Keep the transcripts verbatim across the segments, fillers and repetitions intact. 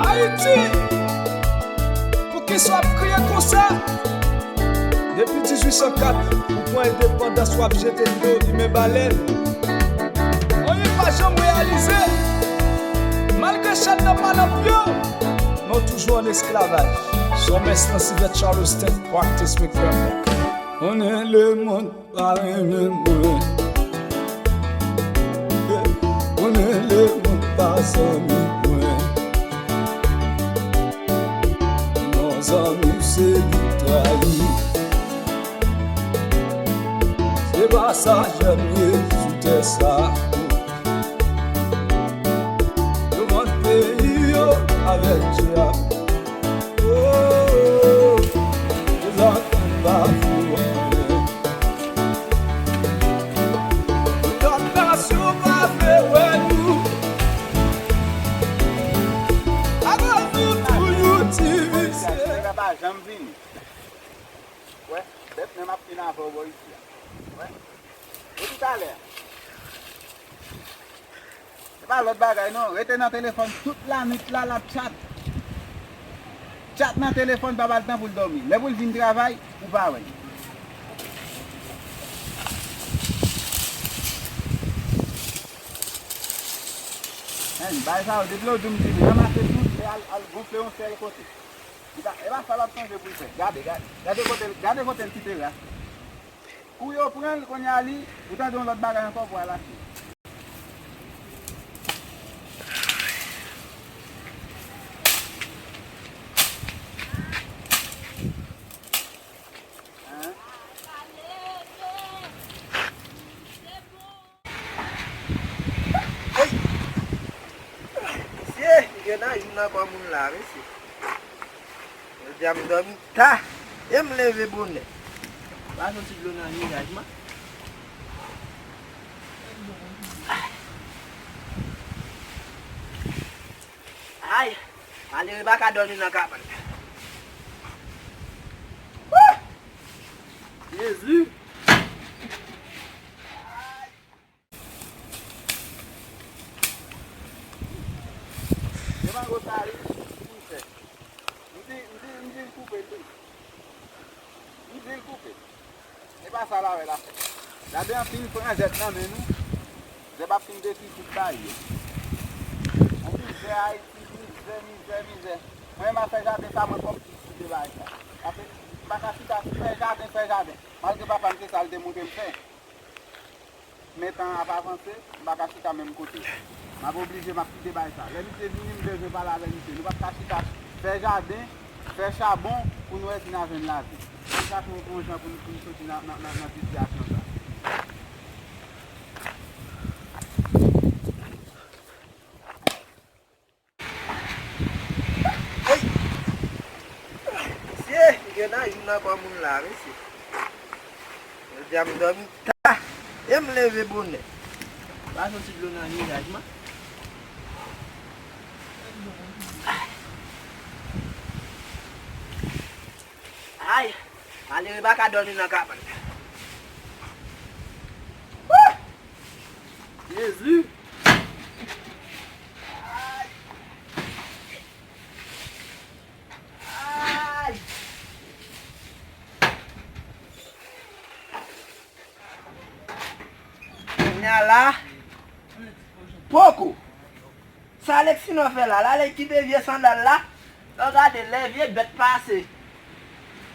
Ayiti, poukisa w ap kriye konsa? Depi dizuit san kat, ou pran endepandans, w ap jete dlo, limen balèn. Anyen pa janm reyalize. Malgre chèn nan pa nan pye w, men w toujou ann esklavaj. Sòmès nan Sivèt Charleston, practice make perfect. Konnen lemonn pa renmen mwen. Konnen lemonn pa zanmi mwen. Non, zanmi se li trayi. Se pa sa jan m ye sou tè sa. Yo vann peyi yo avèk dyab. Oh, yo zanmi pa fou anyen. Lòt nasyon pa vle wè nou. Akoz nou tou yon ti visye. Nèg la pa janm vini. Wè, bèt menm ap fin avè w bò isi a. Wè. Depi talè a. Se pa lòt bagay non. Rete nan telefòn tout lannuit la, l ap tchat. Tchat nan telefòn, pa ba l tan pou l dòmi. Lè pou l vin travay, ou pa wè l. Hen, bagay sa yo, depi lè w di m di li, ranmase tout, e al, al gonfle yon sèl kote. Li pa, e pa sa l ap sonje pou l fè. Gade, gade. Gade kote, gade kote l kite la. Kou yo pran l, kounye a li, ou tande yon lòt bagay ankò pou al achte. Hein? Hey! Mesye, m gen nan youn nan kò moun la, mesye. Jodi a m dòmi ta, e m leve bonè. Pa soti dlo nan vizaj mwen. Ay! Malere pa ka dòmi nan kabann. Wouh! Jezi! Yo pa gwo sa wi, pou l fè. M di, m di, m di l koupe tou. M di l koupe. E pa sa l avè l ap fè. Gade anpil pran zèt nan men nou. Zèb ap fin detwi tout bagay yo. Anpil zè Ayiti, mizè, mizè, mizè. Mwen menm ap fè jaden sa, mwen pòp kite bagay sa. Paske m pa ka chita fè jaden, fè jaden. Malgre papa m se sa l te montre m fè. Men tan an ap avanse, m pa ka chita menm kote. M ap oblije, m ap kite bagay sa. Lè misye vini, m bezwen pale avè misye. Nou p ap ka chita fè jaden, fè chabon pou nou resi n a jwenn lavi. Fò n chache yon, yon jan pou n, pou n soti nan, nan, nan, nan sitiyasyon sa. Hey! Mesye, m gen nan youn nan kò moun la, mesye. Jodi a m dòmi ta, e m leve bonè. Pa soti dlo nan vizaj mwen. Ay! Malere pa ka dòmi nan kabann. Wouh! Jezi! Ay! Ay! Kounya la, poko. Sa Alexino fè la, l ale kite vye sandal la. Lè w gade, lè vye bèt pase,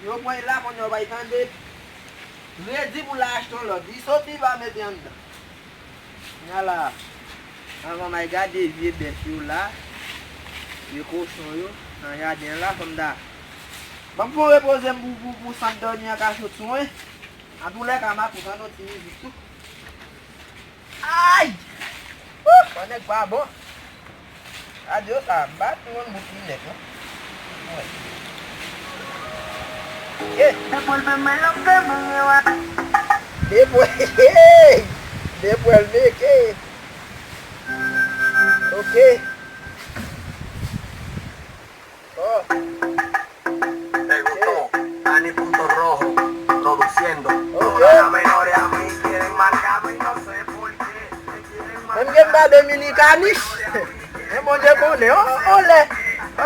yo pran l la, kounye a w bay tande. Redi pou l achte yon lòt. Li soti, li pa mete anndan. Kounya la, anvan m al gade vye bèf yo la, vye kochon yo, nan jaden an la, fò m ta. Ban m fè yon repoze m pou, pou, pou sant dòmi an ka sot sou mwen. Antoulèka, m ap tann yon ti mizik tou. Ay! Wouh! Bon, nèg pa bon. Radyo sa bat yon bout li nèt, non? Wi. Eh! Depi l meke. Ok. Oh. Hey, Ruto, Dani punto rojo, produciendo. Ok. Todas las menores a mí quieren marcarme y no sé por qué. Me quieren marcar. Menm ke m pa dominicanis. Men Bondye konnen. Oh, oh, lè. Fò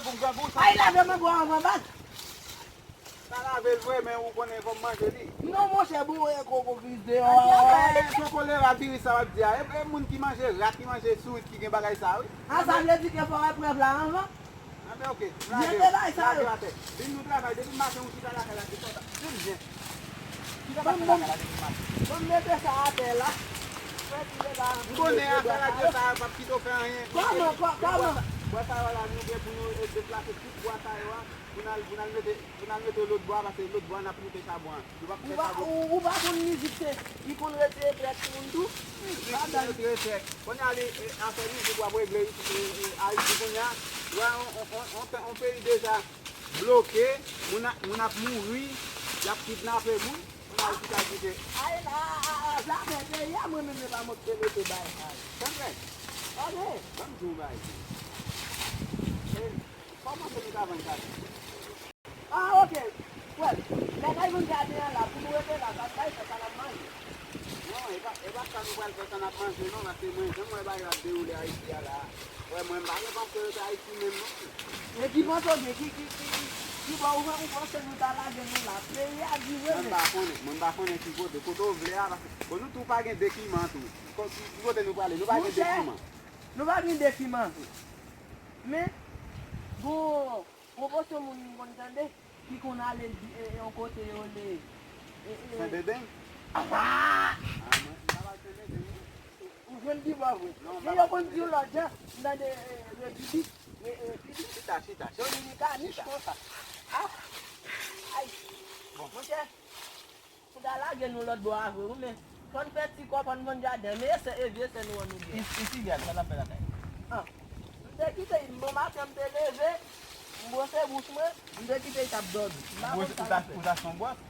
grangou, grangou, sa. Ay, lave mango anvan, baz. Sa lave l vre, men ou konnen fò m manje li. Non, monchè, bon, e koko gris deyò a. Ay, se kolera viris sa w ap di a. E, e moun ki manje rat, ki manje sourit, ki gen bagay sa, wi. A, sa vle di ke fò wè prèv la anvan? Anben, oke. Lage yo. Lage yo atè. Vin nou travay. Depi maten ou chita lakay la, se konsa. Vin byen. Chita lakay la depi maten. Ban m mete sa atè la. M konnen afè radyo sa a p ap kite w fè anyen. Kòman, kò-, kòman? Bwat sa yo la, nou gen pou nou, e, deplase tout bwa sa yo a. Pou n al, pou n al mete, pou n al mete lòt bwa, paske lòt bwa n ap moute chabon an. Nou p ap fè chabon. Ou pa, ou, ou pa konn mizik se, li konn retire tèt moun tou? Mizik ki retire tèt. Kounye a, li, e, afè mizik w ap regle, e, e, Ayiti kounye a. Ou wè, on, on, on, on, on peyi deja bloke, moun a, moun ap mouri, Y ap kidnape moun. Pou n al chita di ke. Ay, la, a, a, zafè peyi a, mwen menm, e pa mwen ki te mete bagay sa yo. Tande. Tande. Ban m di w bagay. E, kòman se nou ka vann jaden? Ah, ok. Well, lè n al vann jaden an la, pou nou rete la, sa, sa, sa, sa n ap manje. Non, e pa, e pa sa nou pral fè, sa n ap manje, non, paske mwen, jan m wè bagay yo ap dewoule Ayiti a la, wè, mwen, m pa gen panse rete Ayiti menm, non. E ki panse w gen? Ki, ki, ki, ki, ki bò ou, ou panse nou ta lage nou la? Peyi a di vre. Mwen, m pa konnen, mwen, m pa konnen ki kote, kote w vle a, paske, bon, nou tou pa gen dekiman tou. Ko-, ki, ki kote nou prale? Nou pa gen dekiman. Monchè, nou pa gen dekiman tou. Men, bon, Yon pòsyon moun m konn tande ki konn ale, e, e, yon kote yo rele, e, e, Sendedenj? Ah! Ah, mwen, m pa al Sendedenj, non. Ou jwenn pi bò vre. Non, m pa al Sendedenj. Men yo konn di yon lòt jan, m tande, e, Repiblik, e, e, Repiblik Chita, chita, chita. Dominikani, chita. Konsa. Ah! Ay! Bon. Monchè, Pou ta lage nou lòt bò a vre, wi, men fò n fè ti kòb, fò n vann jaden, men e sè, e vye sè nou an nou gen. Isi, isi, gad, sa l ap fè lakay. Ah. M te kite, bon maten, m te leve, m bwose bouch mwen, m te kite l t ap dòmi. M pa konn sa l ap fè. Ou ta, ou ta son bwòs?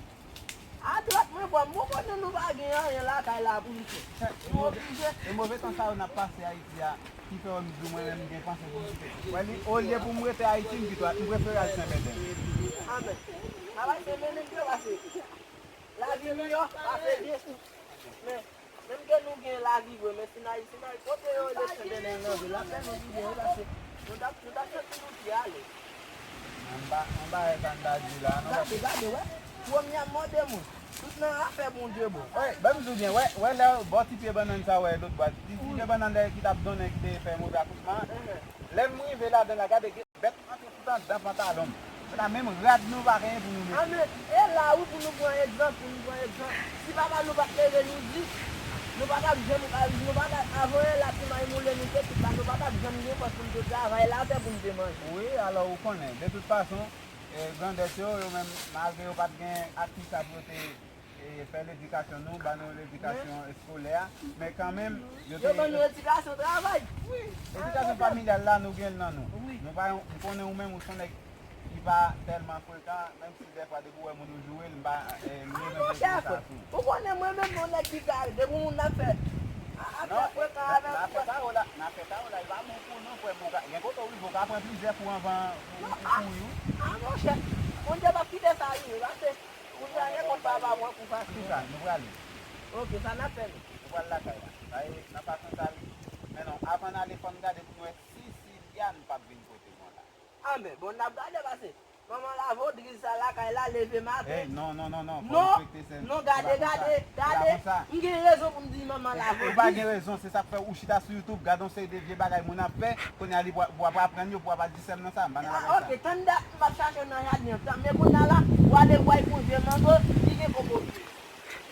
A dwat mwen, bò, m konnen nou pa gen anyen lakay la pou n fè. Nou oblije. E move tan sa yo n ap pase Ayiti a, ki fè w di mwen menm m gen panse pou m kite. Wè li, olye pou m rete Ayiti, m kite, m prefere al Sendedenj. Amèn. Travay Sendedenj yo pase. Lavi miyò, pase byen. Men, menm ke nou gen lavi vre, men si n al, si n al kote yo rele Sendedenj nan vil la, fè nou di byen, wi, paske nou t ap, nou t ap santi nou pi alèz. Anba, anba e sa n ta di la, non? Gade, gade, wè. Premye a mòde moun. Tout nan afè Bondye bon. Wè, ban m di w byen, wè, wè lè bò ti pye bannann sa, wè, lòt bò a, ti, ti pye bannann lè ki t ap donnen, ki te fè move akoutman. Lè m rive ladan la, gade, Bèt antre tout anndan pantalon m. Se la menm rad nou pa genyen pou nou mete. Amèn. E la wi pou nou pran egzanp, pou nou pran egzanp. Si papa nou pa t leve nou di, nou pa t ap janm, nou pa t ap, avan e la ti may moulen nou te tout la, nou pa t ap janm gen fòs pou nou te travay latè pou nou te manje. Wi, alò ou konnen, de tout fason, e, grandèt yo, yo menm, malgre yo pa t gen ak kisa pou yo te e, fè ledikasyon nou, ban nou ledikasyon eskolè a, men kanmenm, yo te. Yo ban nou edikasyon travay. Wi, edikasyon familyal la, nou gen l nan nou. Wi. Nou pa yon, m konnen ou menm, ou se yon nèg ki pa tèlman frekan, menm si dèfwa depi w wè moun ou joure l, m pa, e, m leve pou sa sou. Ou konnen mwen menm, yon nèg ki ka, depi moun ap fè, ap fè frekan avèk ou. Nan afè sa yo la, nan afè sa yo la, e pa bon pou nou, frè m, ou ka, gen kote w rive, ou ka pran plizyè kou anvan ou, ou kouri, wi. Ah, monchè, Bondye p ap kite sa rive, paske Kounye a gen kont papa mwen pou fache. Kisa, nou prale? Ok, sa n ap fè nou? Nou pral lakay la. Sa e, nan fason sa l. Men non, avan n ale, fò n gade pou n wè si Siliane p ap vin kote nou an la. Anben, bon, n ap gade pase. Manman lave w, driz sa lakay la, leve maten. Ey, non, non, non, non, fò w respekte sèn. Non, gade, gade, gade. M gen rezon pou m di manman lave w. Ou pa gen rezon, se sa k fè ou chita sou YouTube, gade yon seri de vye bagay moun ap fè, kounye a li pou w ap aprann yo, pou w ap al di sèm nan sa, m pa nan bagay sa. Ah, ok, tann dat m ap chache w nan jaden an, tann, men kounye a la, w ale bway pou vye mango, li gen kokoviris.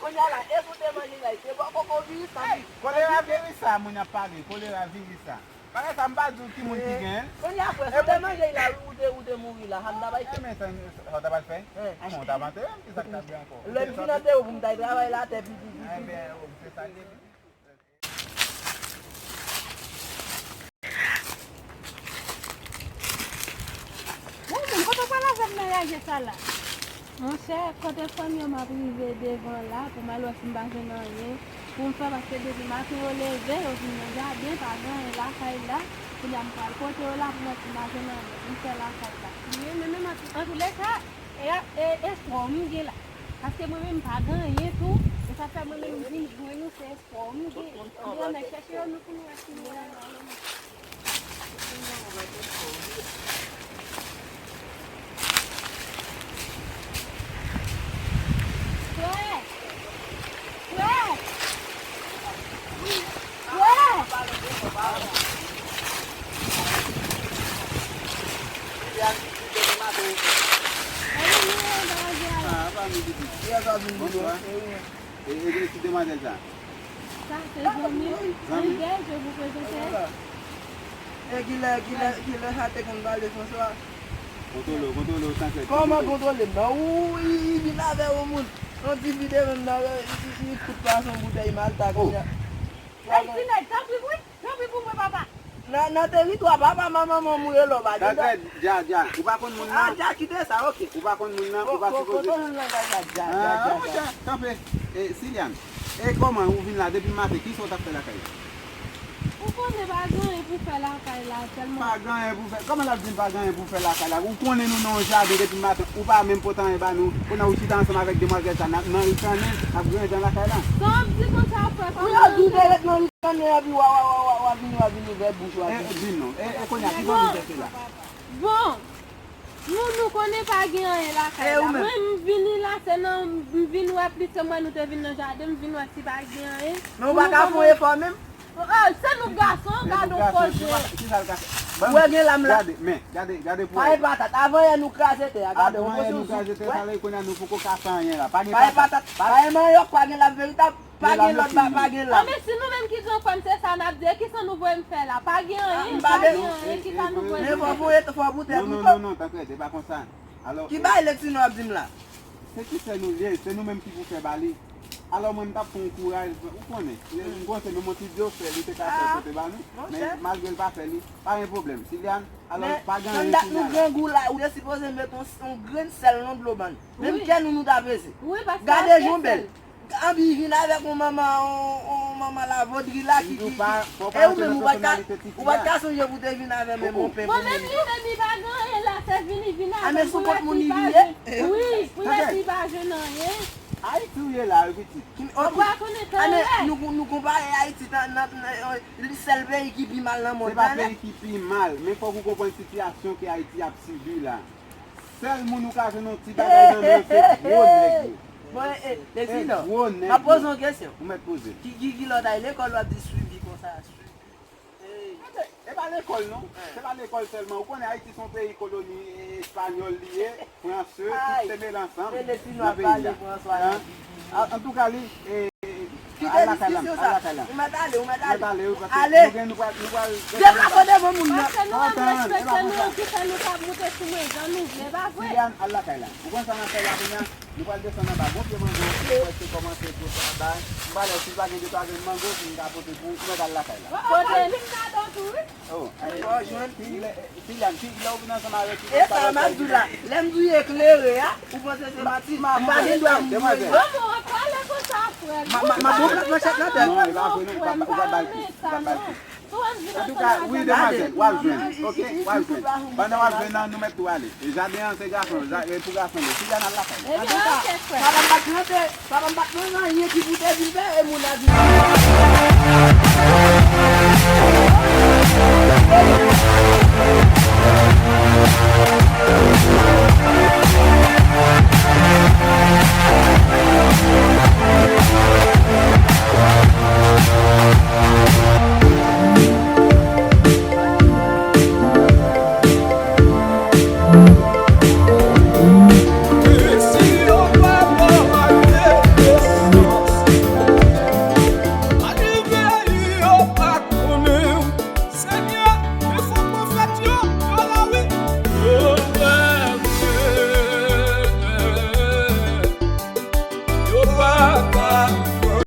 Kounye a la, èske w te manje la, se bò kokoviris sa? Ey, kolera viris sa, moun ap pale, kolera viris sa. Bagay sa, m pa di w ki moun ki genyen l. Kounye a, frè, si w te manje la, wi, ou te, ou te mouri la, sa m ta bay fè. Men sa, sa w ta pral fè? Anmwen, w t ap antere m, ki sa k t ap gen ankò? Lè m fin antere w pou m t al travay latè pi, pi, pi, pi. Enben, se sa l ye. Bon, moun, kote w pral avè m nan raje sa la? Monchè, kote fanmi yo m ap rive devan la pou m al wè si m pa jwenn anyen pou m fè, paske depi maten yo leve, yo vin nan jaden, pa gen anyen lakay la. Kounye a m pral kote yo la pou m wè si m pa jwenn anyen pou m fè lakay la. Wi, men menm an, antoulèka, e, e, espwa m gen la. Paske mwen menm m pa gen anyen tou, e sa fè mwen menm m vin jwenn ou, se espwa m gen. Ebyen, ann al chèche yo, nou pou nou wè si nou wè yo. Frè! Frè! Frè! Ah, pa vin pitit. Kiyès w ap vin di yo? Bonswa. E, e, e, ki demwazèl sa? Sa se zanmi m. Zanmi? Angèl, je vous présente. E kilè, kilè, kilè sa te konn pale Franswa? Kontwole w, kontwole w, Sansèt. Kòman kontwole m nan? Ou, li, li vin avè yon moun. Yon ti fi te menm nan, li, li, li kout pa son boutèy Malta kounye a. Ey, ti nèg, tanpri, wi, tanpri pou mwen, papa. Nan, nan teritwa papa, manman, manman, ou rele w pa gen dwa. Dja, dja, ou pa konn moun nan? Ah, dja, kite sa, ok. Ou pa konn moun nan, ou pa sipoze. Kote moun nan, dja, dja, dja, dja, dja. Kanpe. E, Silian, e kòman ou vin la depi maten? Kisa w t ap fè lakay la? Ou konnen pa gen anyen pou fè lakay la, sèlman. Pa gen anyen pou fè? Kòman l ap di m pa gen anyen pou fè lakay la? Ou konnen nou nan yon jaden depi maten, ou pa menm pote anyen ba nou. Kounye a ou chita ansanm avèk demwazèl sa, n ap nan rikannen, n ap griyen dan lakay la. Sa w ap di konsa, frè, kòman nou fè? Pou yo di w te ret nan rikannen, epi w a, w a, w a, w a, w a vini, w a vini ouvè bouch ou, w a vini. E, di m non. E, e kounye a, ki bon nou te fè la? Bon, nou, nou konnen pa gen anyen lakay la. Mwen, m vini la, se nan, m vin wè plis ke mwen, nou te vin nan jaden, m vin wè si pa gen anyen. Men ou pa ka fè yon efò menm? Oh, se nou gason, gade yon koze. Ou wè gen lam la. Gade, men, gade, gade pou wè. Pare patat, avan yè nou kraze tè a, gade yon koze ou sou. Avan yè nou kraze tè a, sa vle di kounye a nou poko ka fè anyen la. Pa gen patat. Pare manyòk, pa gen lam veritab, pa gen lòt, pa gen lam. Anben si nou menm ki gran frè m, se sa n ap di, e kisa nou voye m fè la? Pa gen anyen, pa gen anyen, kisa nou voye m fè? Men fò pou, fò pou tèt ou. Non, non, non, non, tanpri, se pa konsa. Alò. Ki bagay Lexino ap di m la? Se ti sè nou l ye, se nou menm ki pou fè ba li. Alò mwen m t ap fè yon kouraj, ou konnen, m panse menm yon ti dyofè li te ka fè pote ba nou, men malgre l pa fè li, pa gen pwoblèm. Silian, alò pa gen anyen Silian. Men nan dat nou grangou la, ou te sipoze met yon, yon grenn sèl nan dlo ban nou. Menm kè nou, nou ta peze. Gade jan w bèl. Anpi vin avèk yon manman, yon, yon manman lavodri la ki, ki, ki. E ou menm ou pa t ka, ou pa t ka sonje pou te vin avè menm yon pen pou moun. Mwen menm li menm li pa gen anyen la, se vin li vin avè m pou lè si pa jwenn. Wi, pou lè si pa jwenn anyen. Ayiti ou ye la wi pitit. Ou pa konnen tan lè. Nou, nou konpare Ayiti nan, nan, nan, li sèl peyi ki pi mal nan mond lan. Se pa peyi ki pi mal, men fòk ou konprann sitiyasyon ke Ayiti ap sibi la. Sèl moun ou ka jwenn yon ti bagay nan men l se gwo nèg yo. Bon, e, e, Lexino, m ap poze w yon kesyon. Ou mèt poze l. Ki, ki, ki lè w t al lekòl w ap di swivi konsa, swivi. E pa lekòl non. Se pa lekòl sèlman. Ou konnen Ayiti se yon peyi koloni espanyòl li ye, franse, tout se mele ansanm nan peyi a. Antouka li, e, Kite diskisyon sa. Ou mèt ale, ou mèt ale. Ale. Deplase w devan moun nan. Paske nou menm respekte nou, ki fè nou ka moute sou mwen jan nou vle, pa vre? Silian, al lakay la. Ou konn sa n ap fè la kounye a? Nou pral desann anba. Gon pye mango ki prèske kòmanse pote anba. M prale si l pa gen de twa grenn mango pou m ka pote pou ou. Ou mèt al lakay la. Pote. Vin ladan tou wi. Oh, jwenn. Silian, ki lè ou vin ansanm avèk li? E sa m ap di w la. Lè m di w eklere a, ou panse se manti? M pa gen dwa m voye. Manman, w ap pale konsa, frè m. M ap, m ap, m ap pran manchèt nan tèt. Non, e pa vre non, ou pa, ou pa ba l kous, ou pa ba l kous. Antouka, wi, demwazèl, w ap jwenn, oke, w ap jwenn. Pandan w ap jwenn nan, nou mèt tou ale. E jaden an se gason, ja-, e pou gason l ye. Silian al lakay li. Antouka, madanm pa t plante. Papa m pa t nan anyen ki pou te vin fè e moun la di.